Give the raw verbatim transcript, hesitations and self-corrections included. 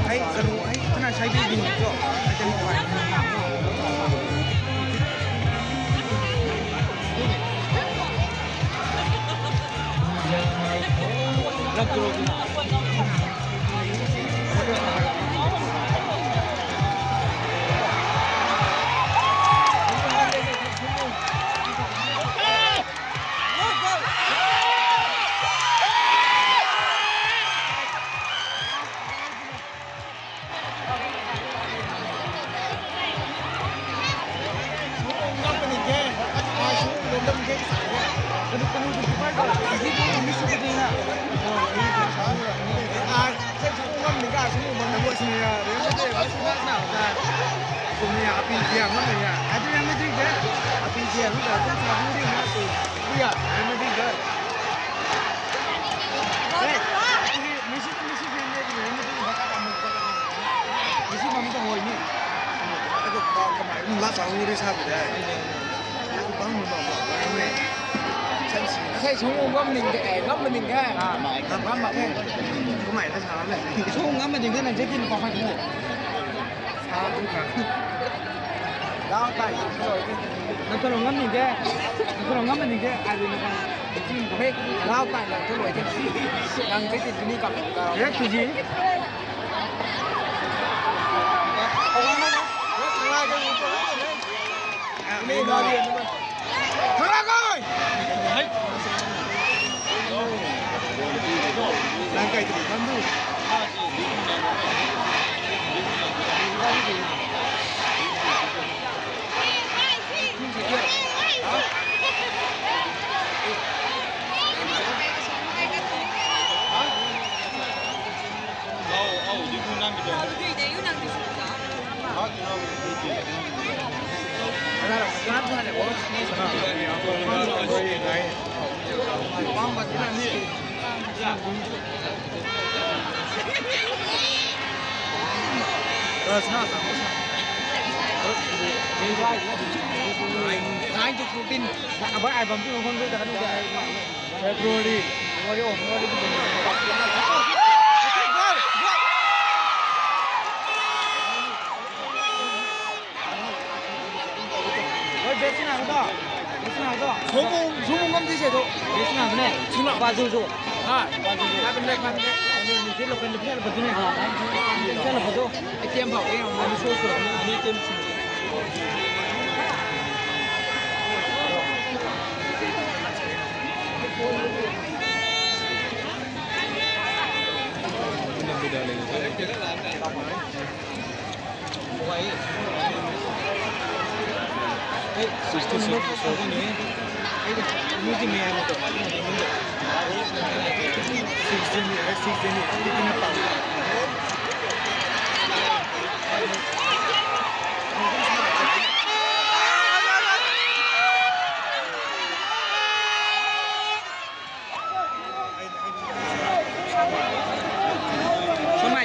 ꯑꯩ ꯀꯩꯅꯣ, ꯑꯩ ꯀꯅꯥ ꯁꯥꯏꯕꯤꯗꯤꯅꯣ? ꯉꯁꯥꯏ ꯁꯨꯝ ꯉꯝꯅꯤꯡꯗꯦ, ꯑꯦ, ꯉꯝꯃꯅꯤꯡꯗꯦ꯫ ꯉꯝꯃ-, ꯁꯨꯝ ꯉꯝꯃꯅꯤꯡꯗꯦ, ꯅꯪ ꯆꯦꯛꯇꯤ ꯅꯨꯄꯥ ꯐꯥꯏꯗꯅ꯫ ꯂꯥꯎ ꯇꯥꯏ, ꯅꯠꯇ꯭ꯔꯣ ꯉꯝꯅꯤꯡꯗꯦ? ꯅꯠꯇ꯭ꯔꯣ ꯉꯝꯃꯅꯤꯡꯗꯦ? ꯍꯥꯏꯕꯅꯤ ꯅꯪ꯫ ꯍꯦ, ꯂꯥꯎ ꯇꯥꯏ, ꯅꯠꯇ꯭ꯔꯣ ꯂꯣꯏꯗꯦ꯫ ꯅꯪ ꯆꯦꯛꯇꯤ ꯇꯨꯅꯤ ꯀꯞ-, ꯀꯞ-, ꯍꯦ, ꯇꯨꯖꯤ꯫ February. ꯁꯣꯝꯕꯨ, ꯁꯣꯝꯕꯨ ꯉꯝꯗ꯭ꯔꯤꯁꯦ ꯑꯗꯣ꯫ ꯕꯥꯖꯨꯁꯨ꯫ ꯍꯥ? ꯕꯥꯖꯨꯁꯨ꯫ ꯍꯥꯏꯕꯅꯦ, ꯍꯥꯏꯕꯅꯦ꯫ ꯑꯗꯨ ꯅꯨꯡꯊꯤꯜ ꯂꯣꯀꯦꯜꯗ ꯄꯤꯁꯜꯂꯛꯄꯗꯨꯅꯦ꯫ ꯄꯤꯁꯜꯂꯛꯄꯗꯣ꯫ ꯑꯩ ꯀꯦꯝ ꯐꯥꯎ ꯀꯦꯝ ꯐꯥꯎ꯫ ꯑꯗꯨ ꯁꯣꯏ ꯁꯣꯏ꯫ ꯑꯗꯨ ꯀꯦꯝ ꯁꯣꯏ꯫